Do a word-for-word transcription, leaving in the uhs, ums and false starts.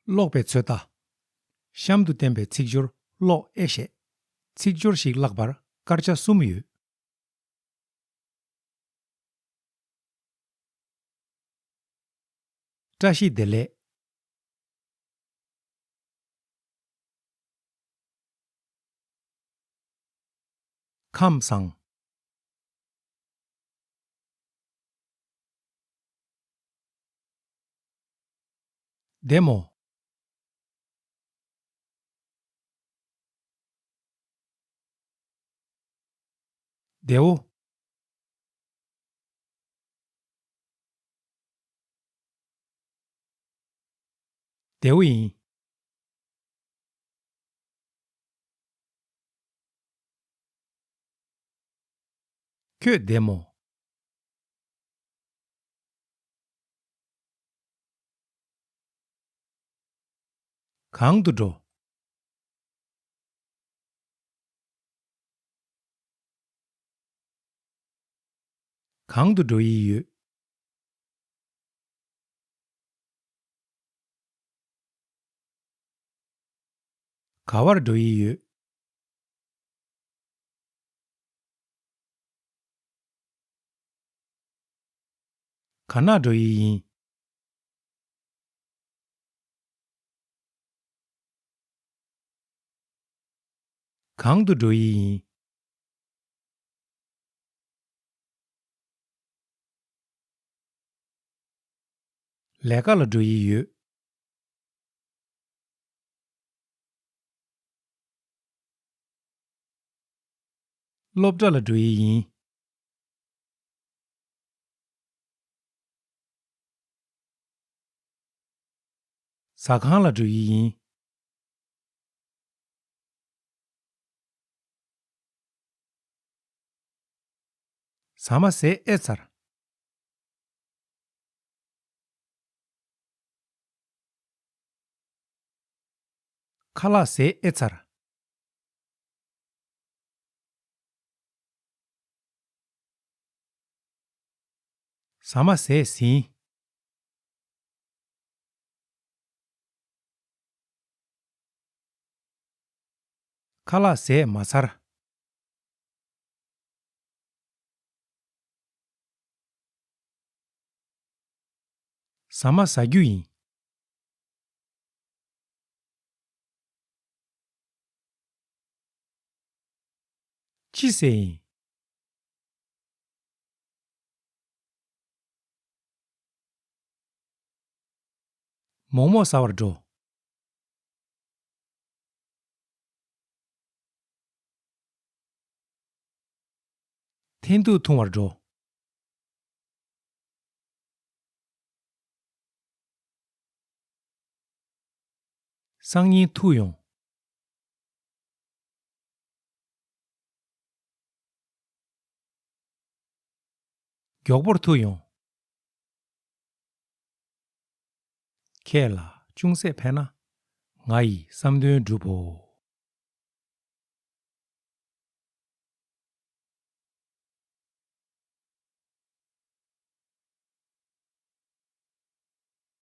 ཀློག་པའི་ཚོད་ལྟ། གཤམ་དུ་བསྟན་པའི་ཚིག་སྦྱོར་ཀློག་ཨེ་ཤེས། ཚིག་སྦྱོར་ཞིག་བཀླག་པར་སྐར་ཆ་གསུམ་ཡོད། བཀྲ་ཤིས་བདེ་ལེགས། ཁམས་བཟང་། བདེ་མོ། བདེ་བོ། བདེ་བོ་ཡིན། ཁྱོད་བདེ་མོ། གང་དུ་འགྲོ། གང་དུ་འགྲོ་ཡི་ཡོད། ག་བར་འགྲོ་ཡི་ཡོད། ག་ན་འགྲོ་ཡི་ཡིན། གང་དུ་འགྲོ་ཡི་ཡིན། ལས་ཀ་ལ་འགྲོ་ཡི་ཡོད། སློབ་གྲྭ་ལ་འགྲོ་ཡི་ཡིན། ཟ་ཁང་ལ་འགྲོ་ཡི་ཡིན། ཟ་མ་ཟས་ཨེ་ཚར། ཁ་ལག་ཟས་ཨེ་ཚར། ཟ་མ་ཟས་ཟིན། ཁ་ལག་ཟས་མ་ཚར། ཟ་མ་ཟ་རྒྱུ་ཡིན། ཅི་ཟེར་ཡིན། མོག་མོག་ཟ་བར་འགྲོ། འཐེན་ཐུག་འཐུང་བར་འགྲོ། སང་ཉིན་ཐུག་ཡོང་། མགྱོགས་པོར་ཐུག་ཡོང་། ཁྱེད་ལ་ཅུང་ཟད་ཕན་ན་ང་ཡི་བསམ་དོན་འགྲུབ་བོ།